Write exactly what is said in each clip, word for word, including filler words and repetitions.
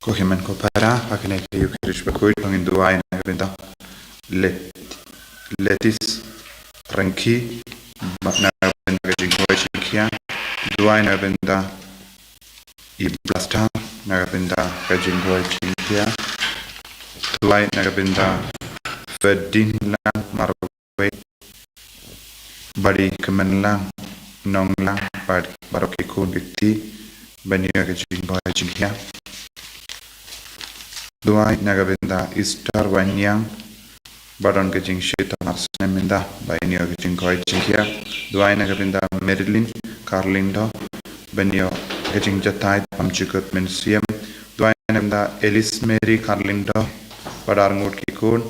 Ko hynmen ko para, ha kane ka Eucharist bakhuid, to ngin duwai na ka bynta Let-, Letis Rengki, ba-, na ka bynta ka jingkhuid jingkhiah. Duwai na ka bynta i Blaster, na ka bynta ka jingkhuid jingkhiah. Duwai na ka bynta Ferdinand Marwei, Bari Kmenlang, Nonglang, bad baroh ki khun ki kti, ban ïoh ka jingkhuid jingkhiah. Duwai na ka bynta Easter Wanniang, ba don ka jingshitom ar snem mynta, ban ïoh ka jingkhuid jingkhiah. Duwai na ka bynta Marilyn Carlindo, ban ïoh ka jingjatai tam jukut mynsiem. Duwai na ka bynta Alice Mary Carlindo, bad ar ngut ki khun.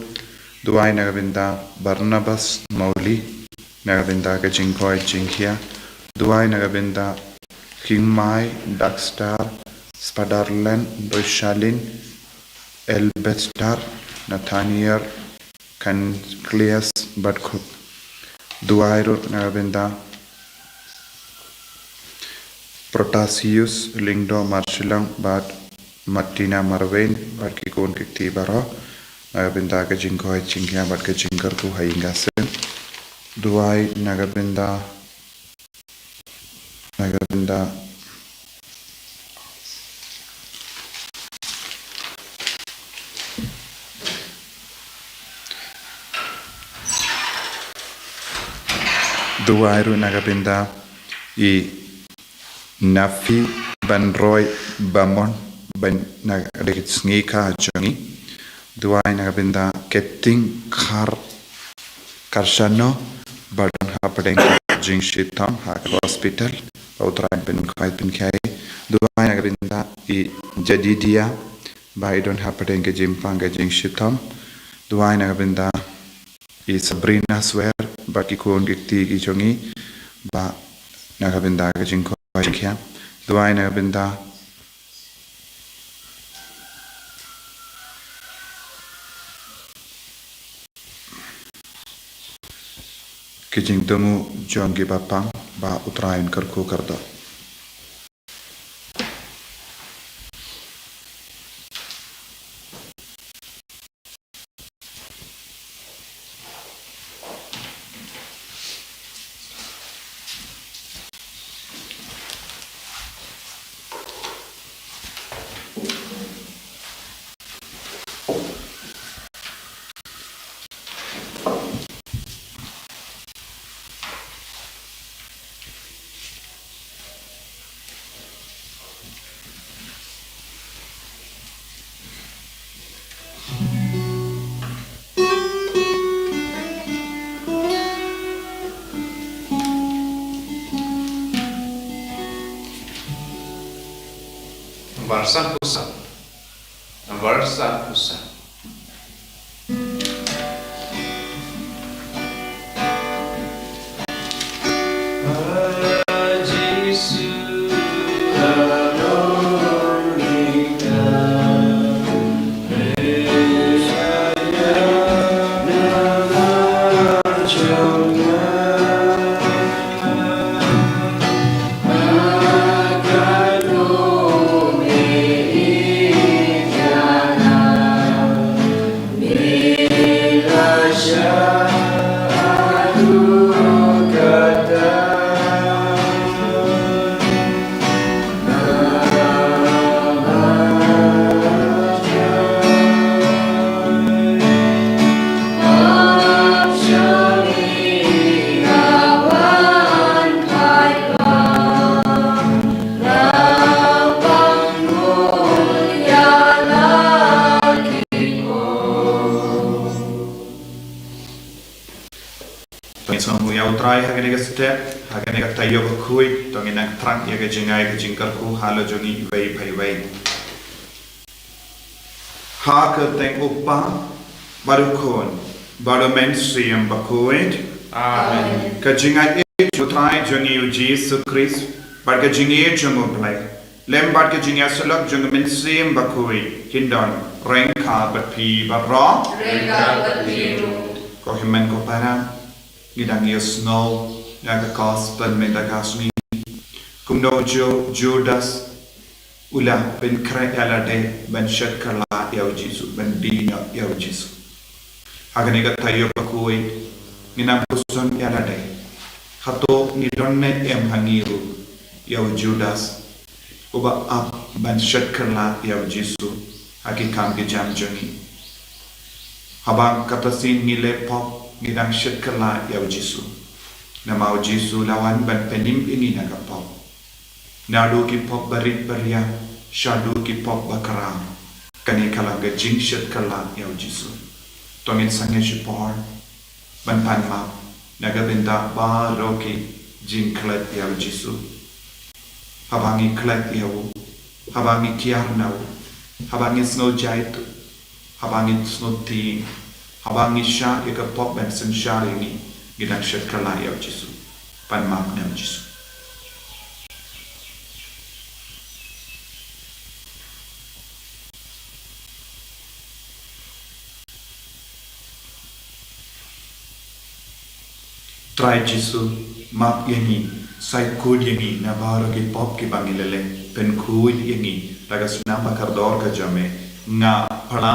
Duwai na ka bynta Barnabas Mawli, na ka bynta ka jingkhuid jingkhiah. Duwai na ka bynta Kingmai, Daxter, Spadarland, Rishalin, Elbester, Nathaniel, Kancleus, bad Khup. Duwai ruh na ka bynta Protasius Lyngdoh Marshillong, bad Martina Marwein, bad ki khun ki kti baroh, na ka bynta ka jingkhuid jingkhiah bad ka jingkyrkhu ha ïing ha sem. Duwai na ka bynta, na ka bynta Duwai ruh na ka bynta i Nafi Banroi Bamon, ban na ka sngi ka jong i. Duwai na ka bynta Keting Khar Karshano, ba don hapdeng ka jingshitom ha ka hospital, ba U Trai un pynkhuid pynkhiah. Duwai na ka bynta i Jadidia, ba i don hapdeng ka jingpang ka jingshitom. Duwai na ka bynta i Sabrina Swer, bad ki khun ki kti ki jong i, ba na ka bynta ka jingkhuid jingkhiah. Duwai na ka bynta ki jingthmu jong ki bapang, ba U Trai un kyrkhu kyrdoh. Verse sawphew san. Verse sawphew san. To ngin sngewbha ïa U Trai ha kane ka step, ha kane ka taïew bakhuid, to ngin nang thrang ïa ka jingai ka jingkyrkhu halor jong ngi iwei pa iwei. Ha ka kyrteng U Kpa, bad U Khun, bad U Mynsiem Bakhuid. Amen. Ka jingaiei jong U Trai jong ngi U Jisu Khrist, bad ka jingïeit jong U Blei, lem bad ka jingïasyllok jong U Mynsiem Bakhuid, kin don ryngkat bad phi baroh. Ryngkat bad phi ruh. Ko hynmen ko para, ngi dang ïohsngew ïa ka gospel mynta ka sngi. Kumno Ju-, Judas u la pynkhreh ïa lade ban shet kylla ïa u Jisu, ban die noh ïa u Jisu. Ha kane ka taïew bakhuid, ngi nang puson ïa lade. Hato ngi don ne em ha ngi ruh ïa u Judas, uba ap ban shet kylla ïa u Jisu ha ki kam ki jam jong ngi? Haba kata sien ngi leh pop, ngi dang shet kylla ïa u Jisu. Namar u Jisu la wan ban pynim ïa ngi na ka pop. Naduh ki pop barit baria, shaduh ki pop bakhraw. Kane ka long ka jingshet kylla ïa u Jisu. To ngin sangeh shipor ban pan map na ka bynta baroh ki jingklet ïa u Jisu. Haba ngi klet ïa u, haba ngi kiar na u, haba ngi sngew jaituh, haba ngi sngewthiang, haba ngi shah ïa ka pop ban synshar ïa ngi, ngi dang shet kylla ïa u Jisu. Pan map na u Jisu. Trai Jisu, map ïa ngi, sa khuid ïa ngi na baroh ki pop kiba ngi la leh, pynkhuid ïa ngi da ka snam ba kordor ka jong me. Nga phla,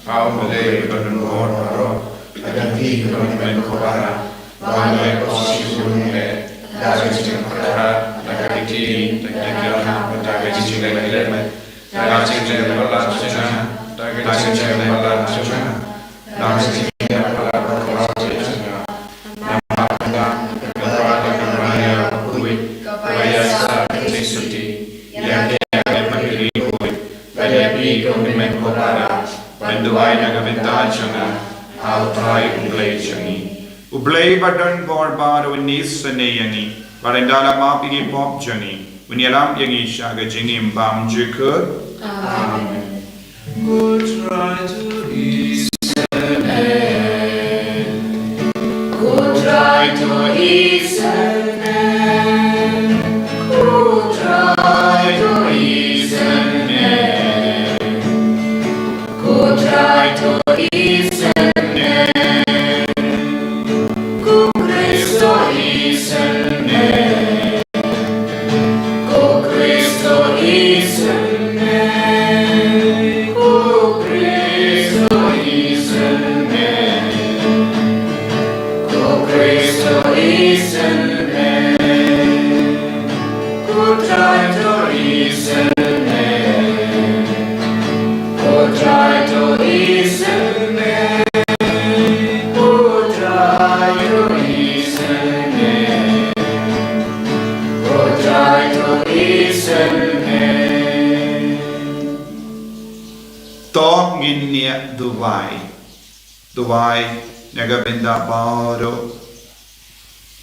ha U Blei ba don bor baroh, ha ka kti jong U Mynkhuid Hynrei, ba ngi leh pop shibun, da ka jingpyrkhat, da ka ktien, da ka ktien, da ka jingïaleh, da ka jingïaleh palat jong nga, da ka jingïaleh palat jong nga, da ka jingïaleh palat jong nga. Namar kata, ka Maria bakhuid, kaba ïaisah ka jingsuti ïa ngi, ïa ki barit baria, ban ïa phi kum ki meiñ khuid para, ban duwai na ka bynta jong nga ha U Trai U Blei jong ngi. U Blei ba don bor baroh un isynei ïa ngi, bad un da la map ïa ki pop jong ngi, un ïalam ïa ngi sha ka jingim bymjukut. Amen. Ko Trai to isynei. Ko Trai to isynei. Ko Trai to isynei. Ko Trai to isynei. Ko Khrist to isynei. Ko Khrist to isynei. Ko Khrist to isynei. Ko Khrist to isynei. Ko Trai to isynei. Ko Trai to isynei. Ko Trai to isynei. Ko Trai to isynei. To ngin ïa duwai. Duwai na ka bynta baroh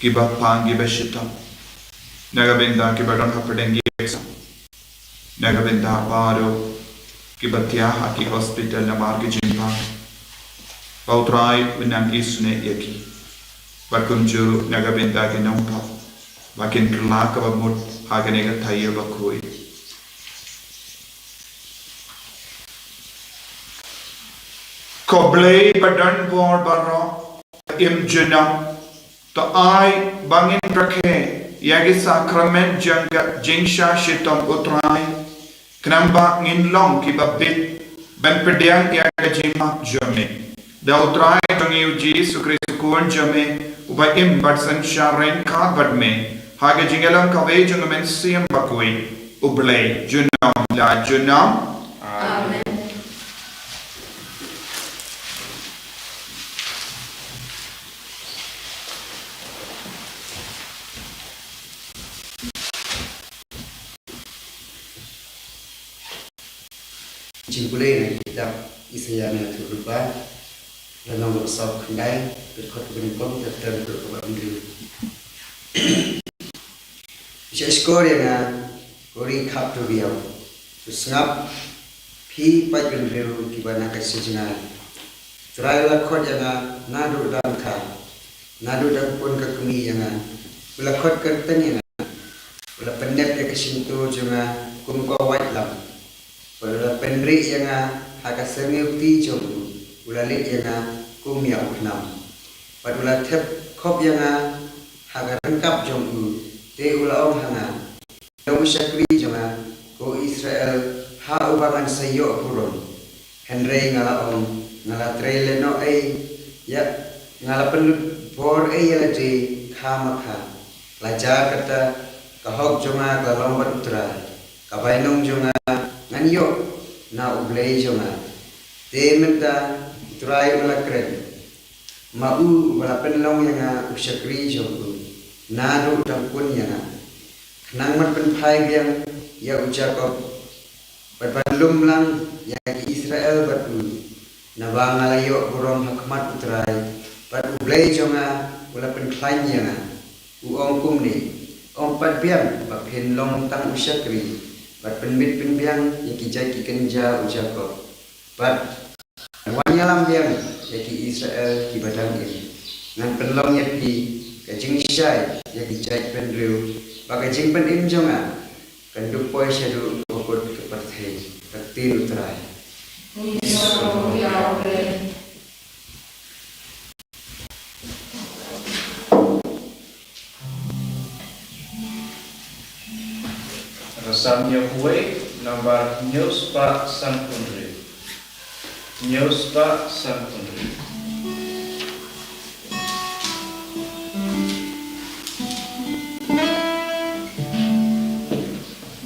kiba pang, kiba shitom. Na ka bynta kiba don hapdeng ki exam. Na ka bynta baroh kiba thiah ha ki hospital namar ki jingpang. Ba U Trai un nang isynei ïa ki. Bad kumjuh na ka bynta ki nongpop ba kin kylla kaba mut ha kane ka taïew bakhuid. Ko Blei ba don bor baroh, im junom, to ai ba ngin rakhe ïa ki sakrament jong ka jingshah shitom, U Trai, khnang ba ngin long kiba bit ban pdiang ïa ka jingmap jong me. Da U Trai jong ngi U Jisu Khrist U Khun jong me, uba im bad synshar ryngkat bad me ha ka jingïalam kawei jong U Mynsiem Bakhuid, U Blei junom la junom. Amen. Jingpule na kitab Isaïah na ka lynnong ba khatsan, lynnong ba saw khyndai, dkhot kaba nyngkong ter ter dkhot kaba hynriew. Sha shkor ïa nga, ko ri khap duriaw, to sngap, phi paid bynriew kiba na ka shi jngai. Trai u la khot ïa nga naduh dang kha, naduh dang pun ka kmie ïa nga, u la khot kyrteng ïa nga. U la pynnep ïa ka shyntur jong nga kum ka waitlam. Bad u la pynrieh ïa nga ha ka syrngiew kti jong u, u la leit ïa nga kum ïa u khnam. Bad u la thep khop ïa nga ha ka ryngkap jong u, te u la ong ha nga, long u shakri jong nga, ko i Israel, ha uba ngan sa ïoh burom. Hynrei nga la ong, nga la trei lehnoh ei, ïa, nga la pynlut bor ei ïa lade khamkha. La jia kata, ka hok jong nga ka la long bad U Trai, ka bainong jong nga ngan ïoh na U Blei jong nga. Te mynta U Trai u la kren, ma u uba la pynlong ïa nga u shakri jong u, naduh dang khun ïa nga. Khnang ban pynphai biang ïa u Jakob, bad ban lum lang ïa ki Israel bad u. Naba nga la ïoh burom ha khmat U Trai, bad U Blei jong nga u la pynkhlaiñ ïa nga. U ong kumne, ong pat biang ba phin long tang u shakri, bad pynbit pynbiang ïa ki jait ki kynja u Jakob. Bad wan ïalam biang ïa ki Israel kiba dang im. Ngan pynlong ïa phi ka jingshai ïa ki jait bynriew, ba ka jingpynim jong nga kan dup poi shaduh bakut ka pyrthei. Ka ktien U Trai. Rasam ïa uwei, nambar hynñiew spah sanphew hynriew. Hynñiew spah sanphew hynriew.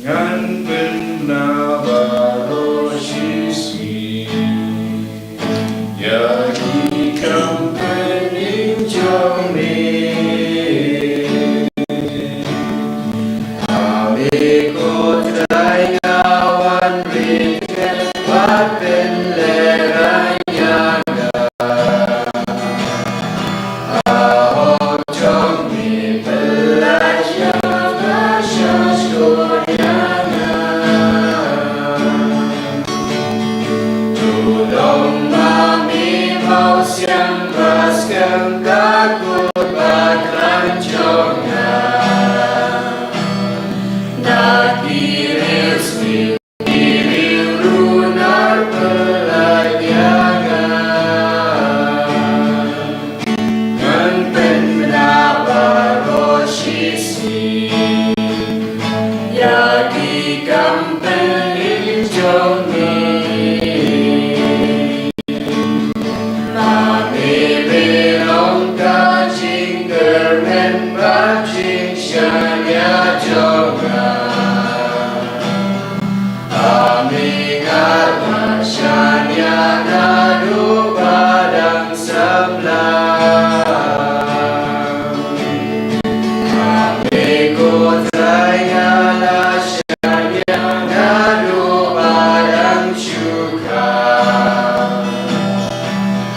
Ngan pynbna baroh shisngi ïa ki kam pynim jong me. Ha me ko Trai nga wan rit bad pynlehraiñ ïa nga. Ngan pynbna baroh shisngi ïa ki kam pynim jong me. Ma me me long ka jingkyrmen bad jingshaniah jong nga. Ha me nga la shaniah naduh ba dang samla. Ha me ko Trai nga la shaniah naduh ba dang shu kha.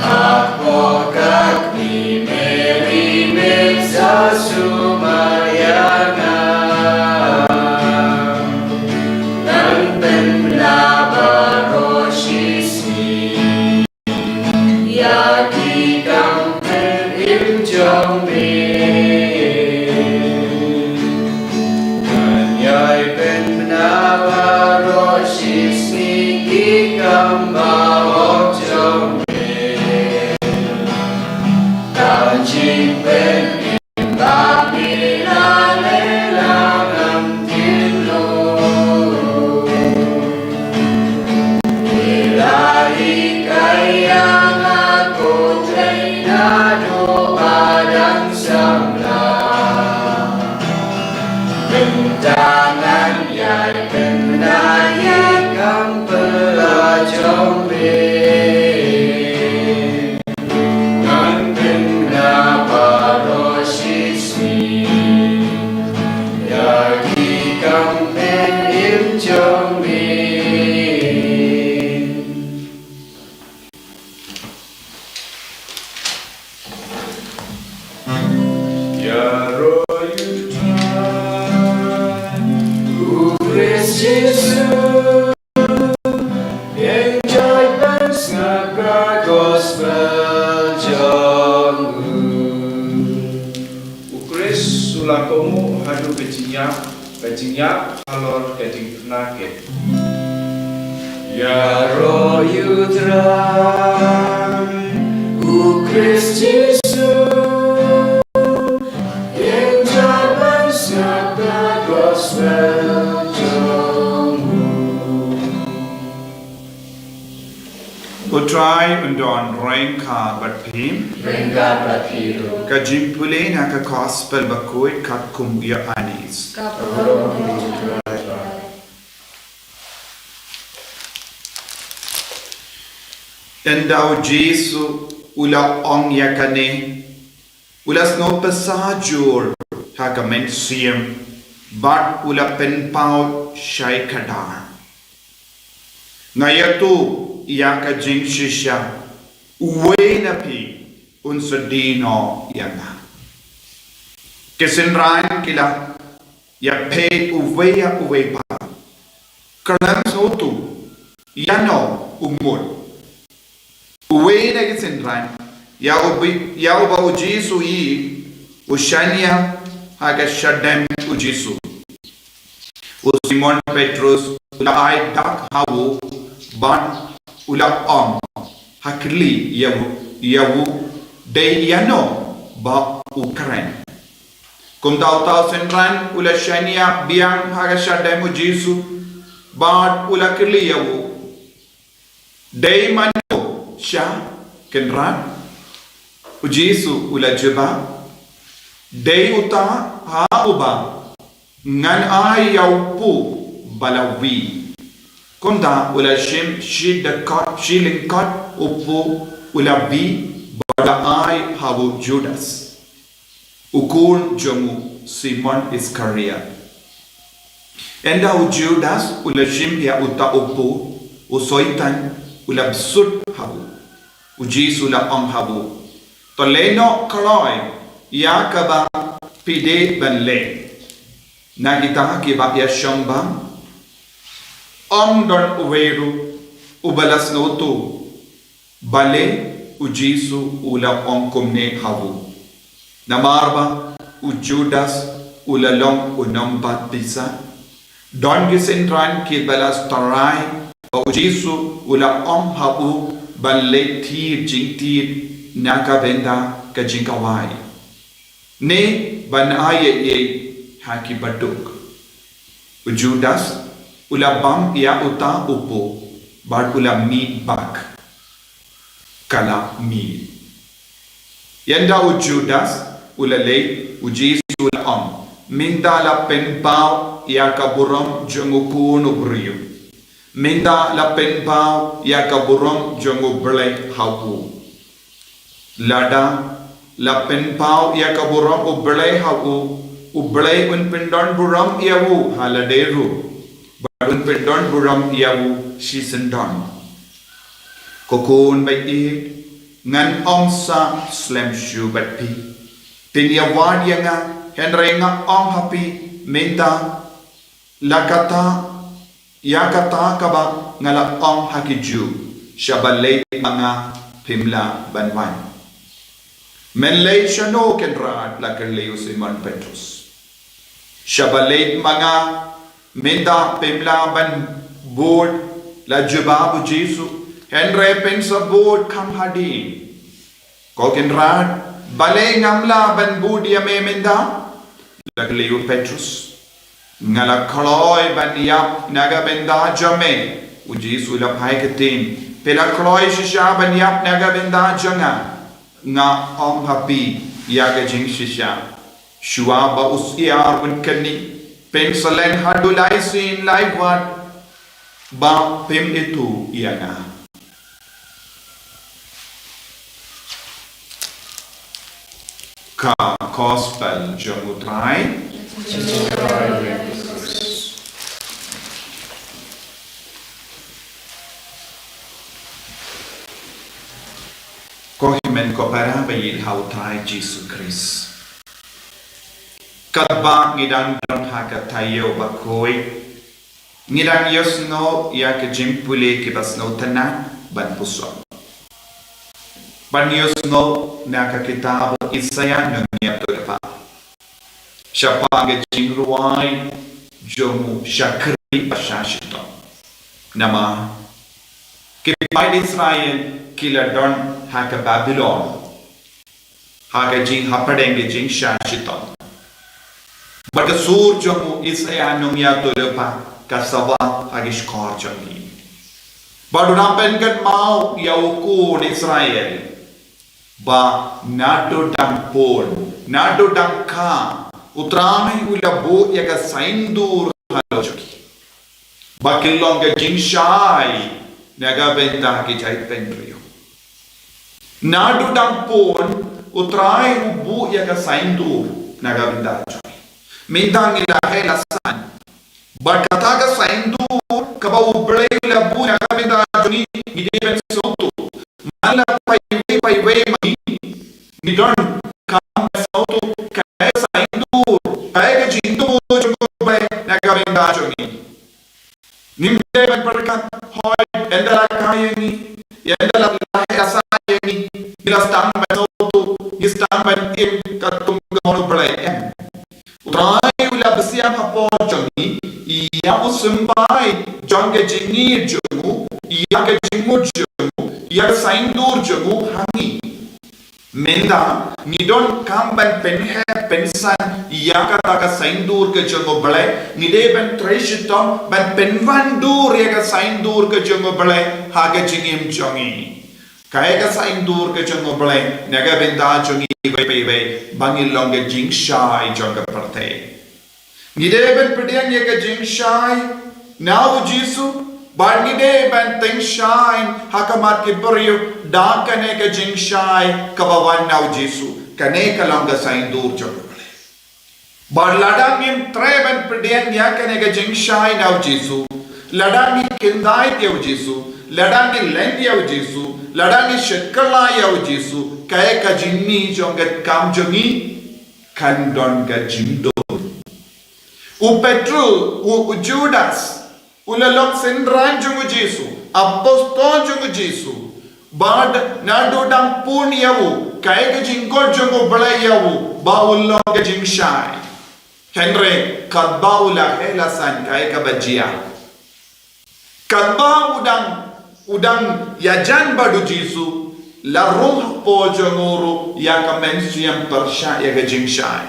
Hapoh ka kti Meri me sa sumar ïa nga. Ngan pynbna baroh shisngi ïa ki kam pynim jong me. Ngan ïai pynbna baroh shisngi ki kam bahok jong me. Ka jingpynim ba me la leh lang ngam tip lut. Me la hikai ïa nga ko Trai naduh ba dang samla. Mynta ngan ïai pynbna ïa ki kam pynlah jong me. Ngan pynbna baroh shisngi ïa ki kam pynim jong me. Ïaroh ïa u Trai, u Khrist Jisu, ïeng jait ban sngap ka gospel jong u. U Khrist u la kohnguh haduh ka jingïap, ka jingïap halor ka jingpynakit. Ïaroh ïa u Trai, u Khrist Jisu, ïeng jait ban sngap ka gospel jong u. U Trai un don ryngkat bad phi. Ryngkat bad phi ruh. Ka jingpule na ka Gospel bakhuid katkum u Ïoannis. Ka burom ïa u Trai. Ynda u Jisu u la ong ïa kane, u la sngewbha sa jur ha ka mynsiem bad u la pynpaw shai kdar. Nga ïathuh ïa ka jingshisha, uwei na phi un sa die noh ïa nga. Ki synran ki la ïapeit uwei ïa uwei pat. Khlem sngewthuh ïano u mut. Uwei na ki synran, ïa uba, ïa uba u Jisu i, u shaniah ha ka shadem u Jisu. U Simon Petrus u la ai dak ha u bad u la ong, ha khlieh ïa u, ïa u, dei ïano ba u kren. Kumta uta u synran u la shaniah biang ha ka shadem u Jisu bad u la khlieh ïa u, dei mano sha, Kynrad? U Jisu u la jubab, dei uta ha uba ngan ai ïa u puh ba la wi. Kumta u la shim shi dkhot, shi lyngkot u puh u la wi bad u la ai ha u Judas, u khun jong u Simon Iskariot. Ynda u Judas u la shim ïa uta u puh, u Soitan u la bsut ha u. U Jisu u la ong ha u, to leh noh kloi ïa kaba phi dei ban leh. Na kita kiba ïashong bam, ym don uwei ruh uba la sngewthuh balei u Jisu u la ong kumne ha u. Namar ba u Judas u la long u nongbat pisa. Don ki synran kiba la tharai ba u Jisu u la ong ha u ban leit thied jingthied na ka bynta ka jingkhawai, ne ban ai ïa ïa ha kiba duk. U Judas u la bam ïa uta u puh bad u la mih bak. Ka la mih. Ynda u Judas u la leit, u Jisu u la ong, mynta la pynpaw ïa ka burom jong u Khun u briew. Mynta la pynpaw ïa ka burom jong u Blei ha u. Lada la pynpaw ïa ka burom u Blei ha u, u Blei un pyndon burom ïa u ha lade ruh, bad un pyndon burom ïa u shisyndon. Ko khun baieit, ngan ym sah slem shuh bad phi. Phin ïawad ïa nga, hynrei nga ong ha phi mynta, la kata, ïa kata kaba nga la ong ha ki Jiw, shaba leit ma nga phim lah ban wan. Men leit shano, Kynrad? La kylli u Simon Petrus. Shaba leit ma nga mynta phim lah ban bud, la jubab u Jisu, hynrei phin sa bud kham hadien. Ko Kynrad, balei ngam lah ban bud ïa me mynta? La kylli u Petrus. Nga la kloi ban ïap na ka bynta jong me, u Jisu u la phai ktien. Phi la kloi shisha ban ïap na ka bynta jong nga. Nga ong ha phi ïa ka jingshisha, shuwa ba u syiar un kynni, phin sa len haduh lai sien lai wat ba phim ithuh ïa nga. Ka Gospel jong u Trai. Ko hynmen ko para baieit ha u Trai Jisu Khrist. Katba ngi dang don ha ka taïew bakhuid, ngi dang ïohsngew ïa ka jingpule kiba sngewtynnat ban puson. Ban ïohsngew na ka kitab Isaïah nongïathuhlypa shaphang ka jingrwai jong u shakri ba sha shitom. Namar ki paid Israel ki la don ha ka Babilon, ha ka jinghapdeng ka jingsha shitom. Bad ka sur jong u Isaïah nongïathuhlypa ka sawa ha ki shkor jong ki. Bad u dang pynkynmaw ïa u khun Israel ba naduh dang pun, naduh dang kha, U Trai u la buh ïa ka saindur halor jong ki, ba kin long ka jingshai na ka bynta ki jaitbynriew. Naduh dang pun U Trai u buh ïa ka saindur na ka bynta jong ngi. Mynta ngi la heh la san. Bad kata ka saindur kaba U Blei u la buh na ka bynta jong ngi, ngi dei ban sngewthuh. Man la paiwei paiwei ma ngi, ngi donkam ban sngewthuh kaei ka saindur, kaei ka jingthmu jong U Blei na ka bynta jong ngi. Ngim dei ban pyrkhat, hooid, ynda la kha ïa ngi, ynda la, la heh la san ïa ngi, ngi la sdang ban sngewthuh, ngi sdang ban im katkum ka mon U Blei, em. U Trai u la pynsiap hapoh jong ngi ïa u symbai jong ka jingïeit jong u, ïa ka jingmut jong u, ïa ka saindur jong u ha ngi. Mynta ngi donkam ban pynheh pynsan ïa kata ka saindur ka jong U Blei, ngi dei ban trei shitom ban pynwandur ïa ka saindur ka jong U Blei ha ka jingim jong ngi. Kaei ka saindur ka jong U Blei na ka bynta jong ngi iwei pa iwei, ba ngin long ka jingshai jong ka pyrthei. Ngi dei ban pdiang ïa ka jingshai na U Jisu, bad ngi dei ban tyngshaiñ ha khmat ki briew da kane ka jingshai kaba wan na U Jisu. Kane ka long ka saindur jong U Blei. Bad lada ngim trei ban pdiang ïa kane ka jingshai na U Jisu, lada ngi kyndait ïa U Jisu, lada ngi len ïa U Jisu, lada ngi shakri ïa U Jisu, kaei ka jingmih jong ka kam jong ngi kan don ka jingdum. U Petru, u, u Judas, u la long synran jong U Jisu, apostol jong U Jisu. Bad naduh dang pun ïa u, kaei ka jingkot jong U Blei ïa u, ba u long ka jingshai. Hynrei katba u la heh la san, kaei kaba jia? Katba u dang, u dang ïajan bad U Jisu, la rung hapoh jong u ruh ïa ka mynsiem pyrshah ïa ka jingshai.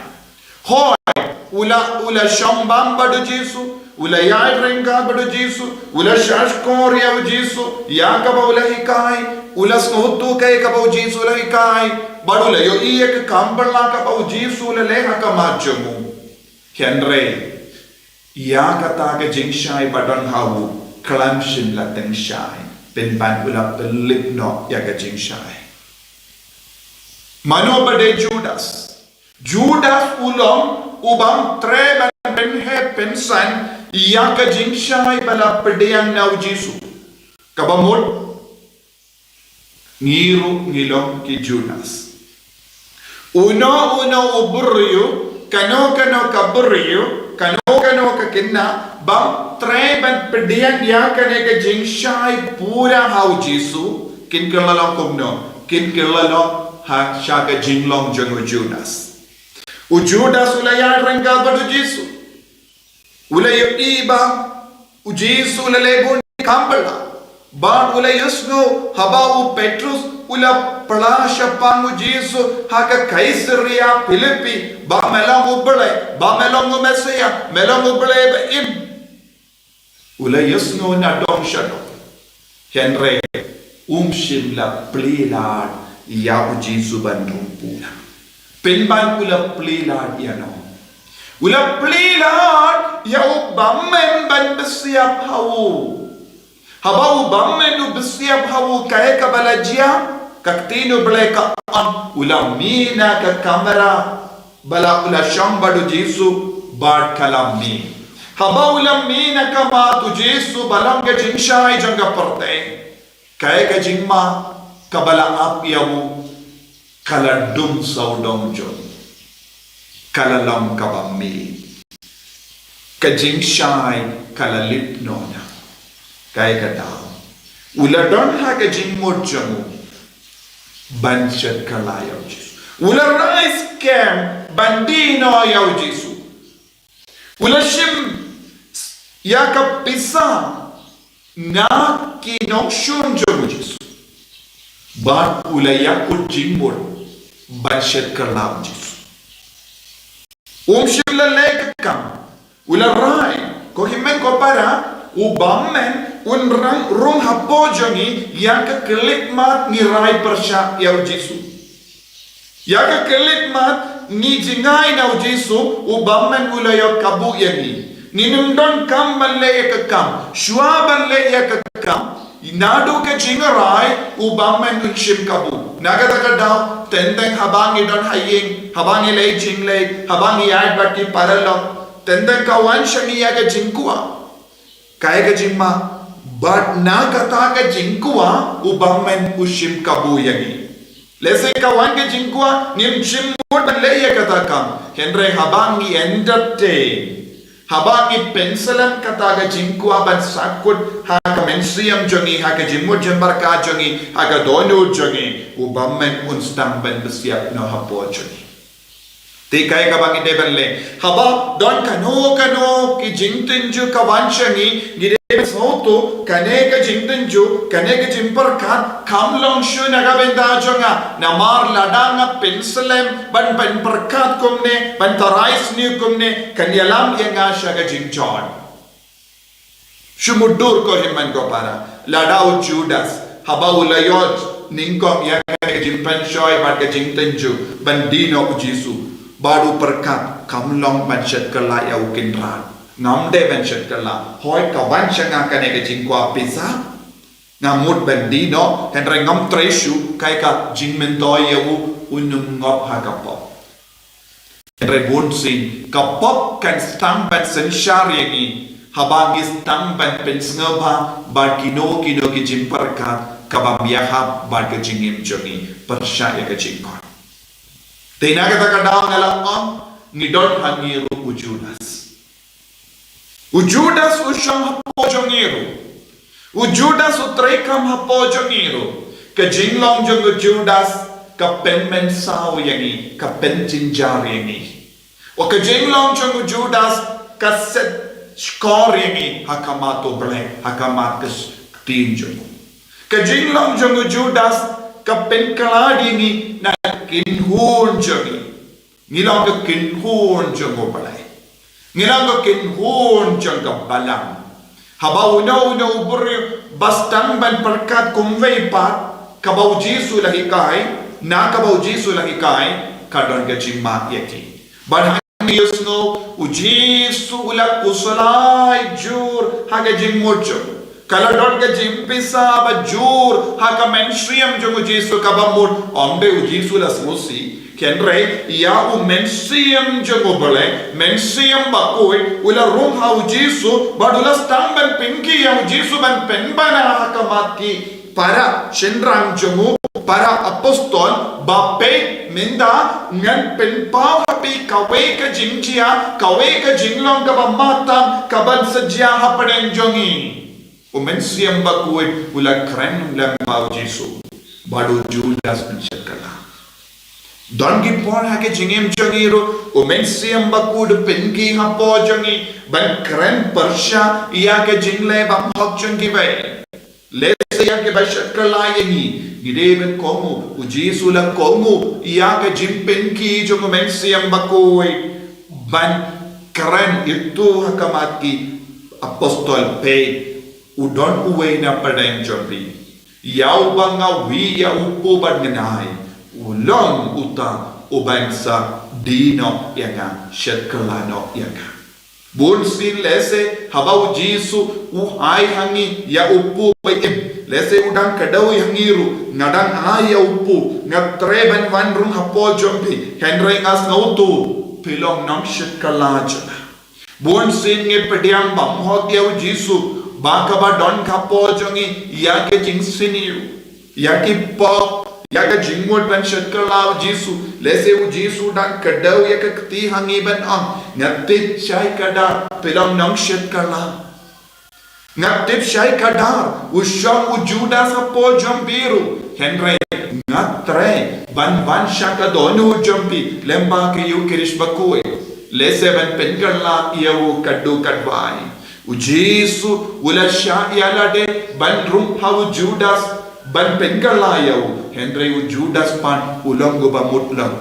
Hooid, u la, u la shong bam bad U Jisu, u la ïaid ryngkat bad U Jisu, u la shahshkor ïa U Jisu ïa kaba u la hikai, u la sngewthuh kaei kaba U Jisu u la hikai, bad u la ïohi ïa ka kam bylla kaba U Jisu u la leh ha khmat jong u. Hynrei ïa kata ka jingshai ba don ha u, khlem shym la tyngshai, pynban u la pynlip noh ïa ka jingshai. Mano ba dei Judas? Judas u long u bym treh ban pynheh pynsan ïa ka jingshai ba la pdiang na U Jisu. Kaba mut, ngi ruh ngi long ki Judas. Uno uno u briew, kano kano ka briew, kano kano ka khynnah, bym treh ban pdiang ïa kane ka jingshai pura ha U Jisu, kin kylla long kumno, kin kylla long ha sha ka jinglong jong u Judas. U Judas u la ïaid ryngkat bad U Jisu. U la ïohi ba U Jisu u la leh bun ki kam bylla. Bad u la ïohsngew haba u Petrus u la phla shaphang U Jisu ha ka Kaisaria Philippi ba me long U Blei, ba me long u Messaïah, me long U Blei ba im. U la ïohsngew na dong sha dong. Hynrei um shym la plie lad ïa U Jisu ban rung pura. Pynban u la plie lad ïa no? U la plie lad ïa u bymmen ban pynsiap ha u. Haba u bymmen u pynsiap ha u, kaei kaba la jia? Ka Ktien U Blei ka ong, u la mih na ka kamra ba la, u la shong bad U Jisu bad ka la mih. Haba u la mih na ka mat U Jisu ba long ka jingshai jong ka pyrthei, kaei ka jingma kaba la ap ïa u? Ka la dum sawdong jong u. Ka la long kaba mih. Ka jingshai ka la lip noh na. Kaei ka daw? U la don ha ka jingmut jong u ban shet kylla ïa U Jisu. U la rai skhem ban die noh ïa U Jisu. U la shim ïa ka pisa na ki nongshun jong U Jisu. Bad u la ïakut jingmut ban shet kylla U Jisu. Um shym la leh ka kam. U la rai, ko hynmen ko para, u bymmen un rung hapoh jong ngi ïa ka khyllipmat ngi rai pyrshah ïa u Jisu. Ïa ka khyllipmat ngi jngai na u Jisu, u bymmen u la ïoh kabu ïa ngi. Ngim don kam ban leh ïa ka kam. Shuwa ban leh ïa ka kam, naduh ka jingrai, u bymmen un shim kabu. Na kata ka daw, teng teng haba ngi don ha ïing, haba ngi leit jingleit, haba ngi ïaid bad ki paralok, teng teng ka wan sha ngi ïa ka jingkwah, ka ïa ka jingmap. Bad na kata ka jingkwah, u bymmen u shim kabu ïa ngi. Lehse ka wan ka jingkwah, ngim shym mut ban leh ïa kata ka kam. Hynrei haba ngi entertain, haba ngi pynslem kata ka jingkwah ban sahkut ha ka mynsiem jong ngi, ha ka jingmut jingpyrkhat jong ngi, ha ka dohnud jong ngi, u bymmen un sdang ban pynshah noh hapoh jong ngi. Te kaei kaba ngi dei ban leh? Haba don kano kano ki jingtynjuh ka wan sha ngi, ngi dei ban sngewthuh, kane ka jingtynjuh, kane ka jingpyrkhat, kam long shuh na ka bynta jong nga, namar lada nga pynslem ban, ban pyrkhat kumne, ban tharai sniew kumne, kan ïalam ïa nga sha ka jingjot. Shu mutdur ko hynmen ko para, lada u Judas, haba u la ïoh nyngkong ïa ka jingpynshoi bad ka jingtynjuh ban die noh u Jisu, bad u pyrkhat, kam long ban shet kylla ïa u Kynrad. Ngam dei ban shet kylla, hooid ka wan sha nga kane ka jingkwah pisa, nga mut ban die noh, hynrei ngam trei shuh, kaei ka jingmyntoi ïa u, un ym ngop ha ka pop. Hynrei bunsien, ka pop kan sdang ban synshar ïa ngi, haba ngi sdang ban pynsngewbha bad kino kino ki jingpyrkhat kaba ym ïahap bad ka jingim jong ngi pyrshah ïa ka jingkot. Te na kata ka daw nga la ong, ngi don ha ngi ruh u Judas. U Judas u shong hapoh jong ngi ruh. U Judas u treikam hapoh jong ngi ruh. Ka jinglong jong u Judas ka pynmynsaw ïa ngi, ka pynjynjar ïa ngi. Wa ka jinglong jong u Judas ka set skor ïa ngi ha khmat u Blei, ha khmat ka ktien jong u. Ka jinglong jong u Judas ka pynkylla ïa ngi na ka kynhun jong ngi. Ngi long ka kynhun jong u Blei. Ngi long ka kynhun jong ka balang. Haba uno uno u briew ba sdang ban pyrkhat kumwei pat kaba u Jisu la hikai, na kaba u Jisu la hikai, ka don ka jingmap ïa ki. Bad hangne ïohsngew u Jisu u la khuslai jur ha ka jingmut jong u. Ka la don ka jingpisa ba jur ha ka mynsiem jong u Jisu kaba mut, ym dei u Jisu la sngewsih. Hynrei ïa u Mynsiem jong u Blei, Mynsiem Bakhuid, u la rung ha u Jisu, bad u la sdang ban pynkhih ïa u Jisu ban pynbna ha khmat ki para shynrang jong u, para apostol, ba peit mynta ngan pynpaw ha phi kawei ka jingjia, kawei ka jinglong kaba madan, kaban sa jia hapdeng jong ngi. U Mynsiem Bakhuid u la kren lem bad u Jisu, bad u Judas un shet kylla. Don ki por ha ka jingim jong ngi ruh, u Mynsiem Bakhuid u pynkhih hapoh jong ngi, ban kren pyrshah ïa ka jingleh bymhok jong kiwei. Lehse ïa kiba shet kylla ïa ngi, ngi dei ban kohnguh, u Jisu la kohnguh ïa ka jingpynkhih jong u Mynsiem Bakhuid, ban kren ïa uto ha khmat ki apostol, peit, u don uwei na pdeng jong phi. Ïa uba nga wi ïa u pop bad ngan ai, u long uta uban sa die noh ïa nga, shet kylla noh ïa nga. Bunsien lehse haba u Jisu u ai ha ngi ïa u pop ba im, lehse u dang kdew ïa ngi ruh, nga dang ai ïa u pop, nga treh ban wan rung hapoh jong phi, hynrei nga sngewthuh phi long nongshet kylla jong nga. Bunsien ngi pdiang bymhok ïa u Jisu, ba kaba don hapoh jong ngi ïa ki jingsniew, ïa ki pop, ïa ka jingmut ban shet kylla u Jisu. Lehse u Jisu dang kdew ïa ka kti ha ngi ban ong, nga tip shai kdar phi long nongshet kylla. Nga tip shai kdar u shong u Judas hapoh jong phi ruh, hynrei nga treh ban wan sha ka dohnud jong phi lem bad ka Eukharist Bakhuid. Lehse ban pynkylla ïa u katto katwei. U Jisu u la shah ïa lade ban rung ha u Judas ban pynkylla ïa u, hynrei u Judas pat u long uba mut lok.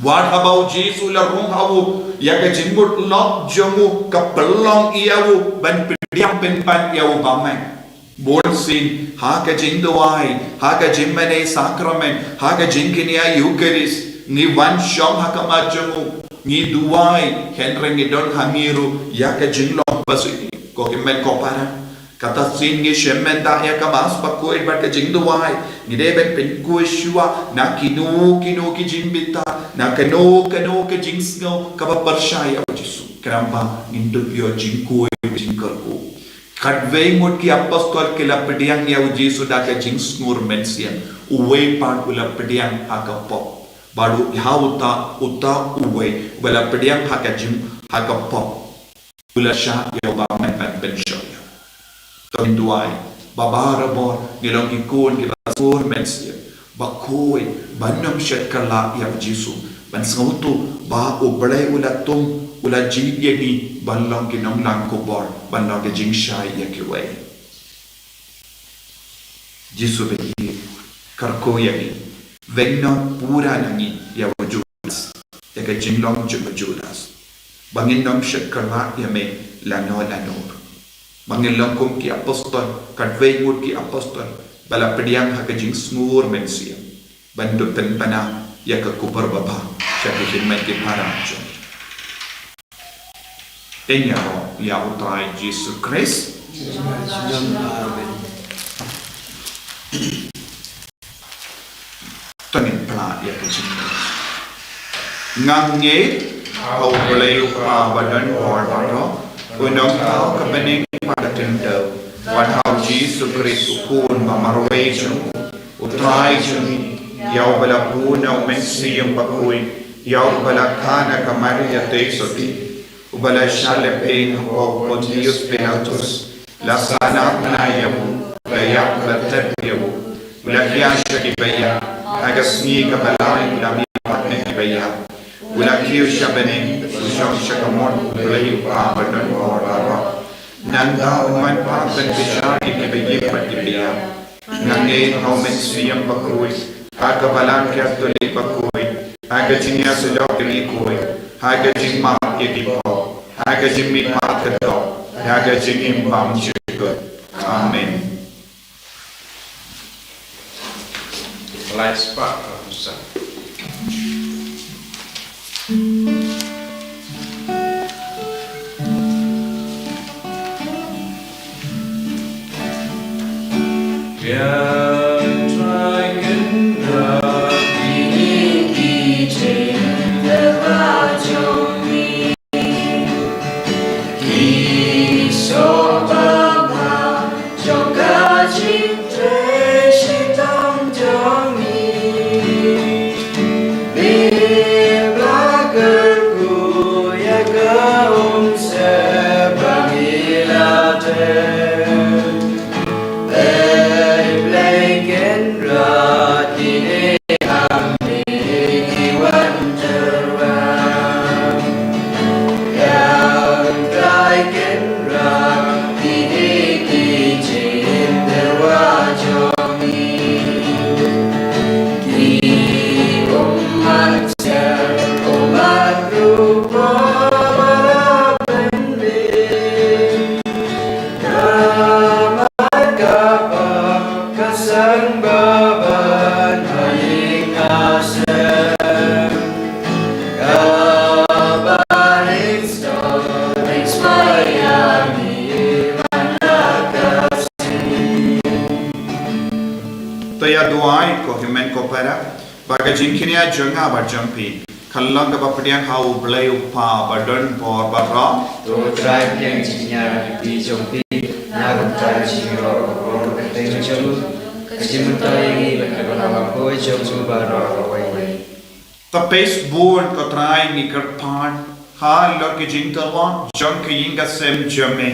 Wat haba u Jisu u la rung ha u, ïa ka jingmut lok jong u ka pynlong ïa u ban pdiang pynban ïa u bamang. Bun sien, ha ka jingduwai, ha ka jingmane sakramen, ha ka jingkñia Eucharist, ngi wan shong ha khmat jong u, ngi duwai, hynrei ngi don ha ngi ruh ïa ka jinglong ba shisha. Ko hynmen ko para, kata sien ngi shem mynta ïa ka Mass bakhuid bad ka jingduwai, ngi dei ban pynkhuid shuwa na kino kino ki jingbitar, na kano kano ka jingsngew kaba pyrshah ïa u Jisu. Khnang ba ngin dup ïoh jingkhuid, jingkyrkhu. Khatwei ngut ki apostol ki la pdiang ïa u Jisu da ka jingsngur mynsiem. Uwei pat u la pdiang ha ka pop. Bad u, ha uta, uta uwei uba la pdiang ha ka jing, ha ka pop, u la shah ïa u bamang ban pynshoi ïa u. To ngin duwai ba barabor ngi long ki khun kiba sngur mynsiem, bakhuid, ban ym shet kylla ïa u Jisu, ban sngewthuh ba U Blei u la tung, u la jied ïa ngi ban long ki nonglang khubor, ban long ki jingshai ïa kiwei. Jisu ba ïeit, kyrkhu ïa ngi, weng noh pura na ngi ïa u Judas, ïa ka jinglong jong u Judas, ba ngin ym shet kylla ïa me lano lano. Ba ngin long kum ki apostol, khatwei ngut ki apostol ba la pdiang ha ka jingsngur mynsiem, ban dup pynbna ïa ka khubor babha sha ki hynmen ki para jong ngi. Ïaroh ïa U Trai Jisu Khrist. Amen. To ngin pynlong ïa ka jingkyrkhu. Nga ngeit ha U Blei U Kpa badonbor baroh, u nongthaw ka bneng bad ka khyndew, bad ha U Jisu Khrist u Khun ba marwei jong u, U Trai jong ngi, ïa uba la bun na U Mynsiem Bakhuid, ïa uba la kha na ka Maria Theisotti, uba la shah lehbeiñ hapoh u Pontius Pilatus, la sahnarphna ïa u, la ïap, la thep ïa u, u la hiar sha kiba ïap, ha ka sngi kaba lai u la mihpat na kiba ïap, u la kiew sha bneng, u shong sha ka mon U Blei U Kpa badonbor baroh. Nangta un wan pat ban bishar ïa kiba ïeit bad kiba ïap. Nga ngeit ha U Mynsiem Bakhuid, ha ka Balang Katholik bakhuid, ha ka jingïasyllok ïa ki khuid, ha ka jingmap ïa ki pop, ha ka jingmihpat ka doh, ha ka jingim bymjukut. Amen. Lai spah ka pusa. To ïa duwai ko hynmen ko para, ba ka jingkñia jong nga bad jong phi kan long kaba pdiang ha U Blei U Kpa badonbor baroh. To Trai pdiang jingkñia jong phi, na ka bynta jingïaroh ka kyrteng jong u, ka jingmyntoi ïa ngi bad ka jingïaroh ka kyrteng jong u baroh kawei. To peit bun ko Trai, ngi kyrpad halor ki jingtyrwa jong ka ïing ka sem jong me.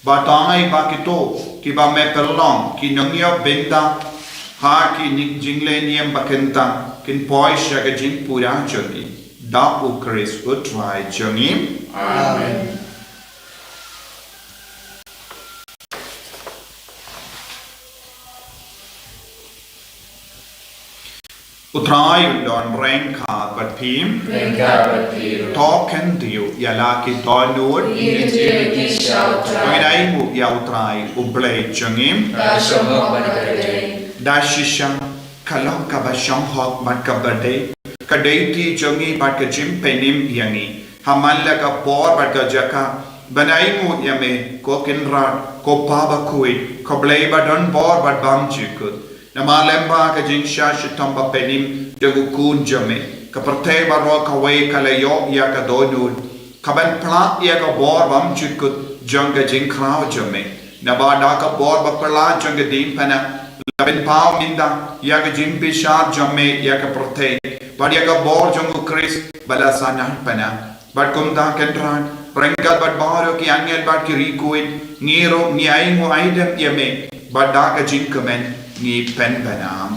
Batai ba kito kiba me pynlong ki nongïoh bynta ha ki jingleh niam ba kyntang kin poi sha ka jingpura jong ngi. Da U Khrist U Trai jong ngi. Amen. U Trai un don ryngkat bad phi. Ryngkat bad phi ruh. To khyndiat ïa la ki dohnud. Ngi khyndiat ïa ki Ngin ainguh ïa U Trai U Blei jong ngi. Da shisha ka long kaba shonghok bad kaba dei ka deiti jong ngi bad ka jingpynim ïa ngi ha man la ka por bad ka jaka ban ainguh ïa me, ko Kynrad, ko Pa bakhuid, ko Blei ba don bor bad bymjukut. Namar lem bad ka jingshah shitom bapynim jong U Khun jong me, ka pyrthei baroh kawei ka la ïoh ïa ka dohnud kaban pynlait ïa ka bor bymjukut jong ka jingkhraw jong me. Naba da ka bor baphylla jong ka diengphna la pynpaw mynta ïa ka jingbishar jong me ïa ka pyrthei, bad ïa ka bor jong U Khrist ba la sah na pna. Bad kumta Kynrad, ryngkat bad baroh ki angel bad ki riewkhuid, ngi ruh ngi ainguh aidem ïa me, bad da ka jingkmen ngi pynbna.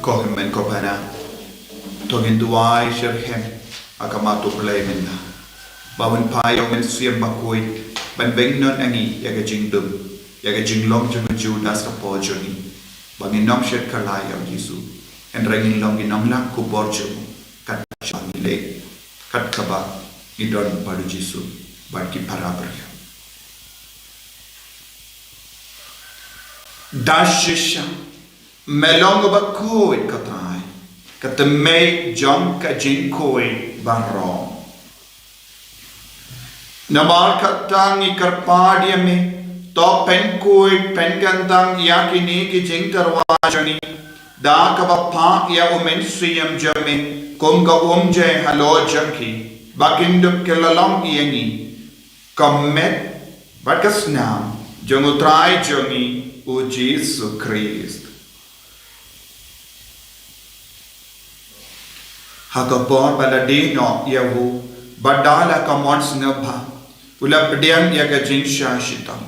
Ko hynmen ko para, to ngin duwai syrhem ha khmat U Blei mynta, ba un phai ïa U Mynsiem Bakhuid ban bynnon ha ngi ïa ka jingdum ïa ka jinglong jong u Judas ka por jong ngi, ba ngin ym shet kylla ïa U Jisu, hynrei ngin long ki nonglah khubor jong u kat shaba ngi leh, kat kaba ngi don bad U Jisu bad ki para briew. Da shisha me long uba khuid, ko Trai, ka tymmen jong ka jingkhuid baroh. Namar kata ngi kyrpad ïa me, to pynkhuid pynkyntang ïa kine ki jingtyrwa jong ngi da kaba phah ïa U Mynsiem jong me kum ka umjai halor jong ki, ba kin dup ki la long ïa ngi ka met bad ka snam jong U Trai jong ngi U Jisu Khrist. Ha ka por ba la die noh ïa u, bad da la ka mon sngewbha u la pdiang ïa ka jingshah shitom,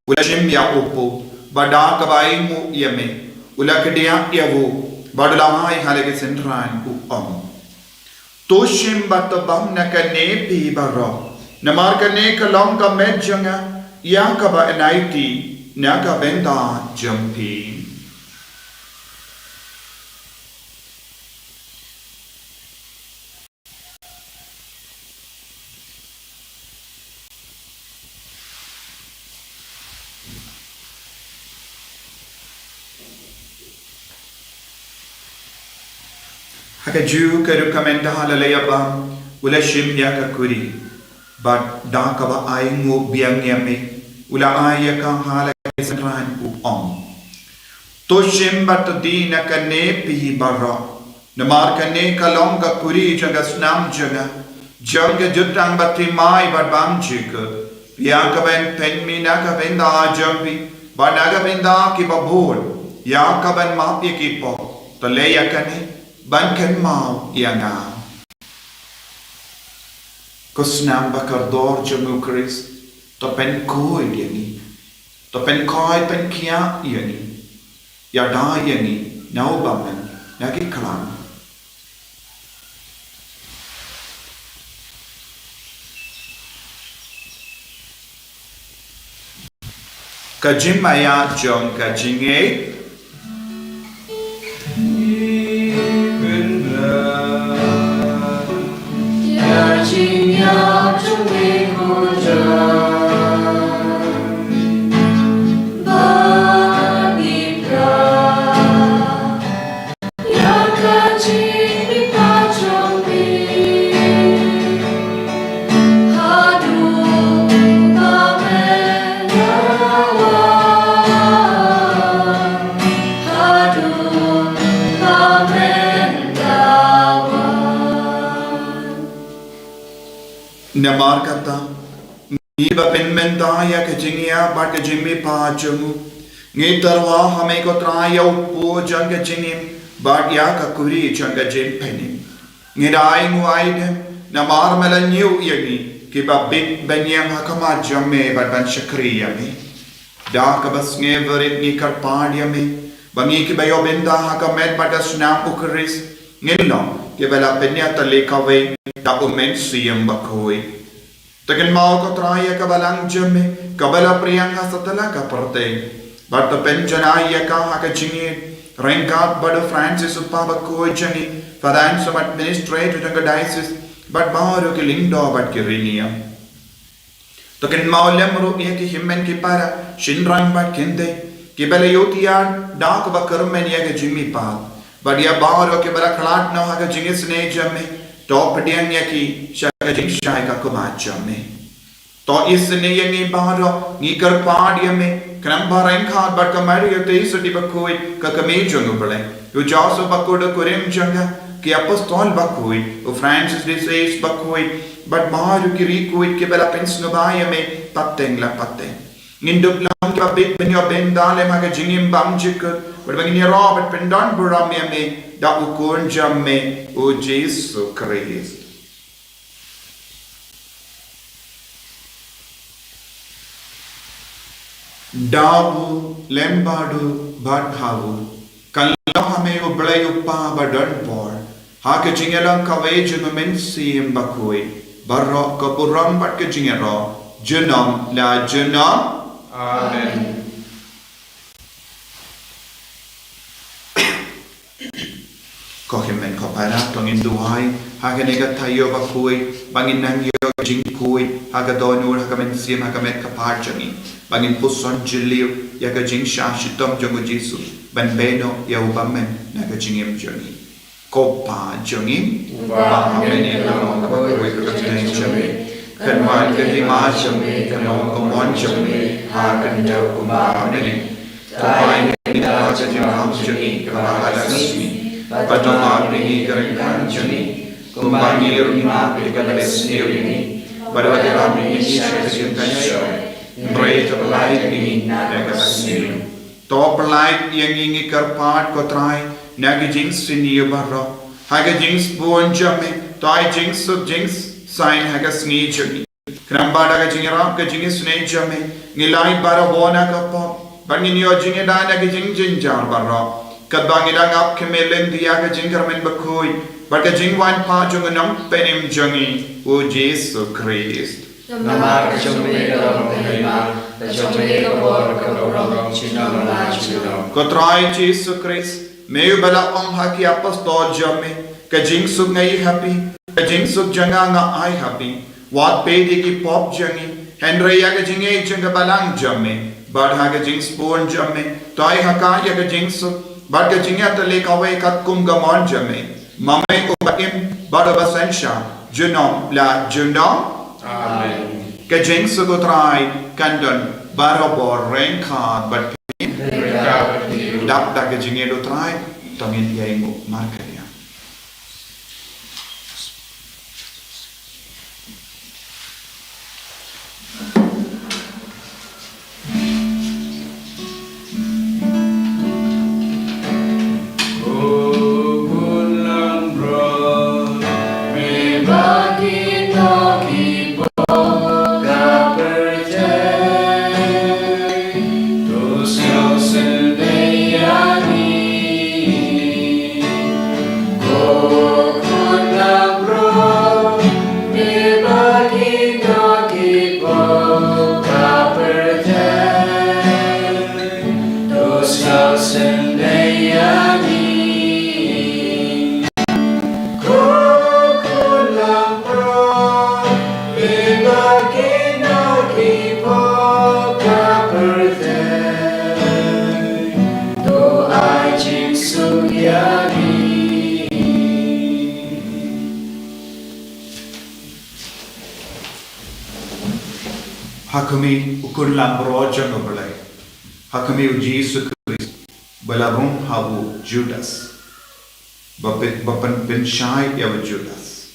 u la shim ïa u pop, bad da kaba ainguh ïa me u la kdiah ïa u, bad u la ai ha la ki synran, u ong: To shim bad to bam na kane phi baroh, namar kane ka long ka met jong nga ïa kaba yn aiti na ka bynta jong phi. Ha kajuh ka rukom, ynda la leit ïabam, u la shim ïa ka kuri, bad da kaba ainguh biang ïa me u la ai ïa ka ha la ki synran, u ong: To shim bad to die na kane phi baroh, namar kane ka long ka kuri jong ka snam jong nga, jong ka jutang bathymmai bad bymjukut, ïa kaban pynmih na ka bynta jong phi bad na ka bynta kiba bun, ïa kaban map ïa ki pop. To leh ïa kane ban kynmaw ïa nga. Ko snam bakordor jong U Khrist, to pynkhuid ïa ngi, to pynkhuid pynkhiah ïa ngi, ïada ïa ngi na u bymman na ki khlam. Ka jingmaïa jong ka jingngeit. Namar kata, ngi ba pynmynta ïa ka jingïap bad ka jingmihpat jong u, ngi tyrwa ha me ko Trai ïa u puoh jong ka jingim bad ïa ka kuri jong ka jingpynim. Ngi da ainguh aidem namar me la ñiew ïa ngi kiba bit ban ïeng ha khmat jong me bad ban shakri ïa me. Da kaba sngewrit ngi kyrpad ïa me ba ngi kiba ïoh bynta ha ka met bad ka snam u Khrist, ngin long kiba la pynïatylli kawei da u Mynsiem Bakhuid. To kynmaw ko Trai ïa ka balang jong me kaba la pdiang ha satlak ka pyrthei, bad to pynjanai ïa ka ha ka jingïeit ryngkat bad u Francis u Papa bakhuid jong ngi, Father Anselm, Administrator jong ka Diocese, bad baroh ki lyngdoh bad ki riewniam. To kynmaw lem ruh ïa ki hynmen ki para, shynrang bad kynthei kiba la ïohthiah da kaba kyrmen ïa ka jingmihpat, bad ïa baroh kiba la khlad noh ha ka jingisynei jong me, to pdiang ïa ki sha ka jingshai ka khmat jong me. To isynei ïa ngi baroh, ngi kyrpad ïa me, khnang ba ryngkat bad ka Maria Theisotti bakhuid, ka kmie jong u Blei, u Joseph bakhuid u kurim jong ka, ki apostol bakhuid, u Francis de Sales bakhuid, bad baroh ki riewkhuid kiba la pynsngewbha ïa me pateng la pateng. Ngin dup long kiba bit ban ïoh bynta lem ha ka jingim bymjukut, bad ba ngin ïaroh bad pyndon burom ïa me da u Khun jong me, u Jisu Khrist. Da u, lem bad u, bad ha u, kan long ha me u Blei u Kpa badonbor, ha ka jingïalang kawei jong u Mynsiem Bakhuid, baroh ka burom bad ka jingïaroh junom la junom. Amen. Ko hynmen ko para, to ngin duwai ha kane ka taïew bakhuid ba ngin nang ïoh ka jingkhuid ha ka dohnud, ha ka mynsiem, ha ka met ka phad jong ngi, ba ngin puson jylliew ïa ka jingshah shitom jong u Jisu ban beh noh ïa u bymmen na ka jingim jong ngi. Ko Pa jong ngi uba ha bneng, ka long ka bakhuid ka kyrteng jong me, kan wan ka hima jong me, kan long ka mon jong me ha ka khyndew kumba ha bneng. To ai ïa ngi mynta ka jingbam jong ngi kaba ha ka sngi, bad to map ïa ngi ki ryngkat jong ngi kumba ngi ruh ngi map ïa kiba la isniew ïa ngi, bad wat ïalam ïa ngi sha ka jingpynshoi, hynrei to pyllait ïa ngi na ka sngi. To pyllait ïa ngi, ngi kyrpad ko Trai, na ki jingsniew baroh, ha ka jingsbun jong me to ai jingsuk jingsain ha ka sngi jong ngi, khnang ba da ka jingïarap ka jingisynei jong me ngin lait barabor na ka pop, bad ngin ïoh jingïada na ki jingjynjar baroh, katba ngi dang ap khmih lynti ïa ka jingkyrmen bakhuid bad ka jingwan phah jong u Nongpynim jong ngi, u Jisu Khrist. Namar ka jong me ka long ka hima, ka jong me ka bor, ka burom junom la junom. Ko Trai Jisu Khrist, me uba la ong ha ki apostol jong me, ka jingsuk nga ai ha phi, ka jingsuk jong nga nga ai ha phi. Wat peit ïa ki pop jong ngi, hynrei ïa ka jingïeit jong ka balang jong me, bad ha ka jingsbun jong me to ai ha ka ïa ka jingsuk bad ka jingïatylli kawei katkum ka mon jong me, ma me uba im bad uba synshar junom la junom. Amen. Ka jingsuk u Trai kan don barabor ryngkat bad phi. Ryngkat bad phi. Dap da ka jingïeit u Trai, to ngin ïainguh markylliang. Ha khmih u khun langbrot jong U Blei, ha khmih U Jisu Khrist, ba la rung ha u Judas. ba pyn, ba pyn, pynshai ïa u Judas.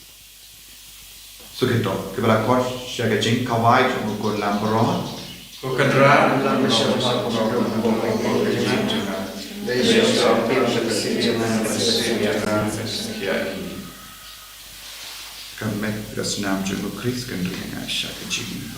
Sngewthuh, kiba la khot sha ka jingkhawai jong u Khun Lamb baroh. Ko Kynrad, lam sha ka jingim jong nga. Dei sha ka jingim jong nga. Ka met ka snam jong u Khrist kan ri nga sha ka jingim.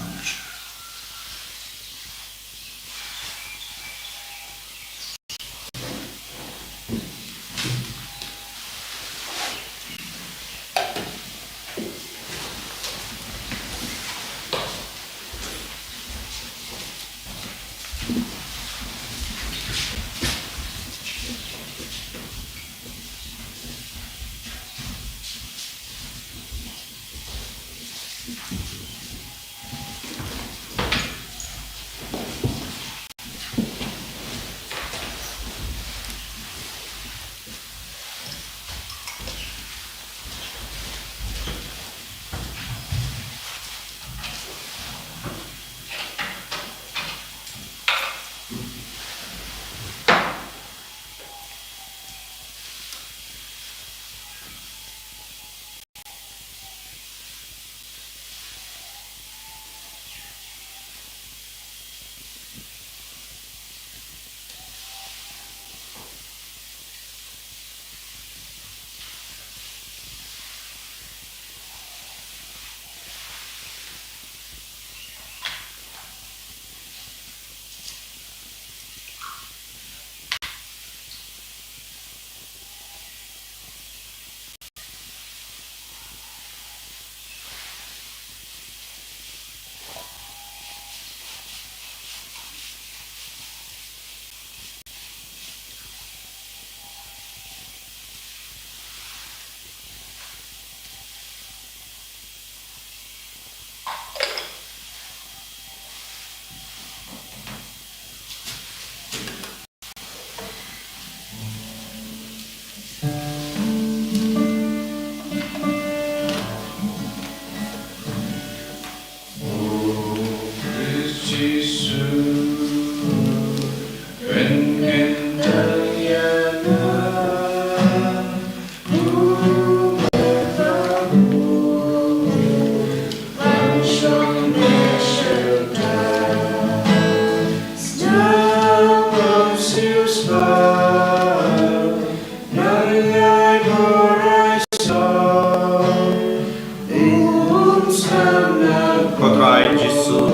Ko Trai Jisu,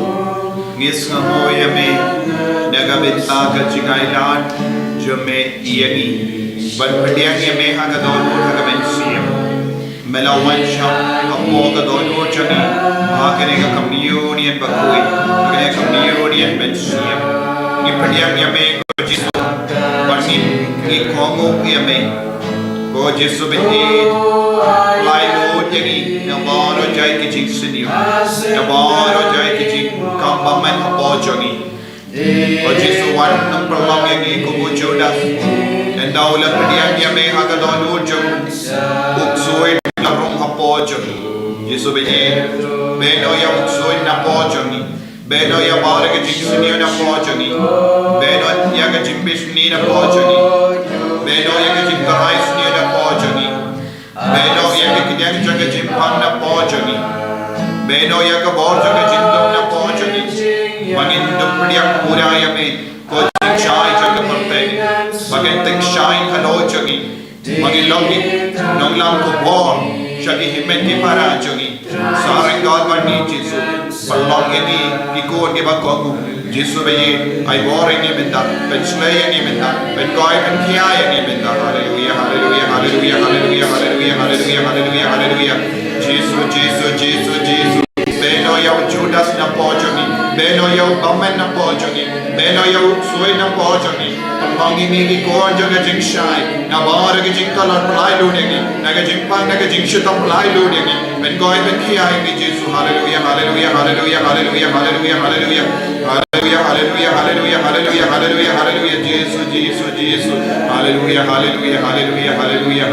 ngi sngewnguh ïa me na ka bynta ka jingailad jong me ïa ngi, ban pdiang ïa me ha ka dohnud ha ka mynsiem. Me la wan shong hapoh ka dohnud jong ngi ha kane ka communion bakhuid, ha kane ka communion mynsiem. Ngi pdiang ïa me, ko Jisu, ba ngin, ngi kohnguh ïa me. Ko Jisu, ba ngin pynlait lut ïa ngi na baroh jait ki jingsniew, na baroh jait ki jingkam bymman hapoh jong ngi. Ko Jisu, wat nym pynlong ïa ngi kum u Judas. Ynda u la pdiang ïa me ha ka dohnud jong u, u ksuid la rung hapoh jong ngi. Jisu, ba ngin, beh noh ïa u ksuid napoh jong ngi. Beh noh ïa baroh ka jingsniew napoh jong ngi. Beh noh ïa ka jingbishni napoh jong ngi. Beh noh ïa ka jingtharai sniew napoh jong ngi. Beh noh ïa ka kdiang jong ka jingpang napoh jong ngi. Beh noh ïa ka bor jong ka jingdum napoh jong ngi. Ba ngin dup pdiang pura ïa me, ko jingshai jong ka pyrthei. Ba ngin tyngshaiñ halor jong ngi. Ba ngin long ki nonglam khubor sha ki hynmen ki para jong ngi. Sa ryngkat bad ngi, Jisu. Pynlong ïa ngi ki khun kiba kohnguh. Jisu, ba ïeit, ai bor ïa ngi mynta, pynshlei ïa ngi mynta, pynkoit pynkhia ïa ngi mynta. Haleluia, haleluia, haleluia. Jisu, Jisu, Jisu, Jisu. Beh noh ïa u Judas napoh jong ngi. Beh noh ïa u bymman napoh jong ngi. Beh noh ïa u ksuid napoh jong ngi. Pynlong ïa ngi ki khun jong ka jingshai. Na baroh ka jingtlot, pynlait lut ïa ngi. Na ka jingpang, na ka jingshitom, pynlait lut ïa ngi. Pynkoit pynkhia ïa ngi, Jisu. Haleluia, haleluia, haleluia. Haleluia, haleluia, haleluia. Haleluia, haleluia, haleluia, haleluia, haleluia, haleluia. Jisu, Jisu, Jisu. Haleluia, haleluia, haleluia, haleluia.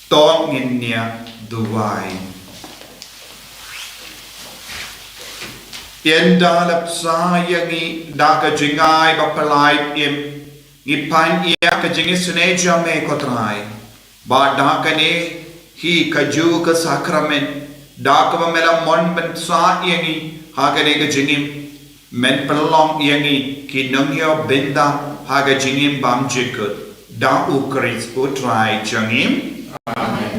To ngin niah duwai. Ynda la pynshai ïa ngi da ka jingai bapynlait im, ngi pan ïa ka jingisynei jong me ko Trai. Bad da kane hi kajuh ka sakramen, da kaba me la mon ban pynshai ïa ngi ha kane ka jingim, men pynlong ïa ngi ki nongïoh bynta ha ka jingim bymjukut, da U Khrist U Trai jong ngi. Amen.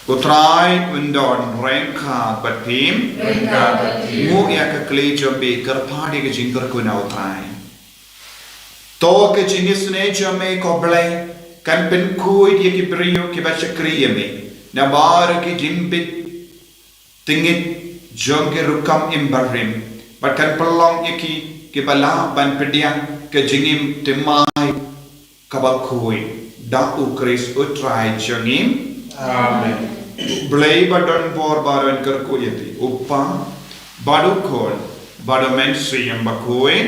U Trai un don ryngkat bad phi. Ryngkat bad phi. Nguh ïa ka kli jong phi, kyrpad ïa ka jingkyrkhu na U Trai. To ka jingisynei jong me ko Blei kan pynkhuid ïa ki briew kiba shakri ïa me na baroh ki jingbit tyngit jong ki rukom im barim, bad kan pynlong ïa ki kiba lah ban pdiang ka jingim thymmai kaba khuid, da U Khrist U Trai jong ngi. Amen. Blei ba don bor baroh un kyrkhu ïa phi, U Kpa bad U Khun bad U Mynsiem Bakhuid.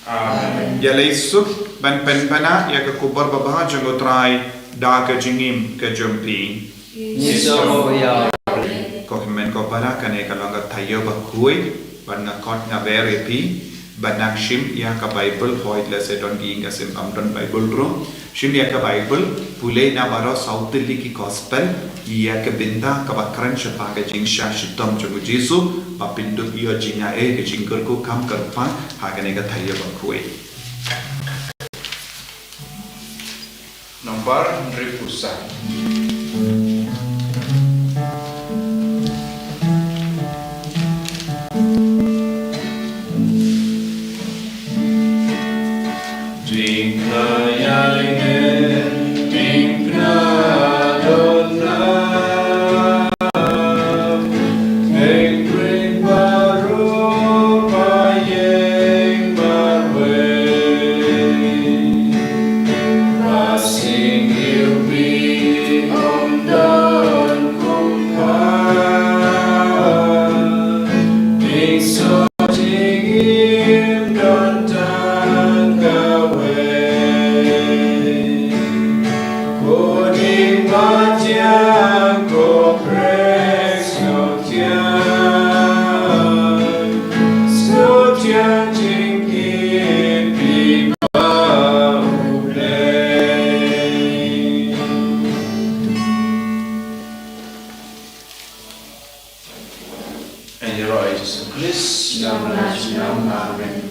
Amen. Ïa leit suk ban pynbna ïa ka khubor babha jong U Trai da ka jingim ka jong phi. Ngi sngewbha ïa. Ko hynmen ko para, kane ka long ka taïew bakhuid, bad nga khot nga ber ïa phi ban nang shim ïa ka Baibl, hooid lehse don ki ïing ka sem kam don Baibl ruh. Shim ïa ka Baibl, pule na baroh saw tylli ki gospel, ïa ka bynta kaba kren shaphang ka jingshah shitom jong U Jisu, ba phin dup ïoh jingaiei, ka jingkyrkhu kham kyrpang ha kane ka taïew bakhuid. Nombar hynriewphew saw. Ïaroh ïa Jisu Khrist. Amen.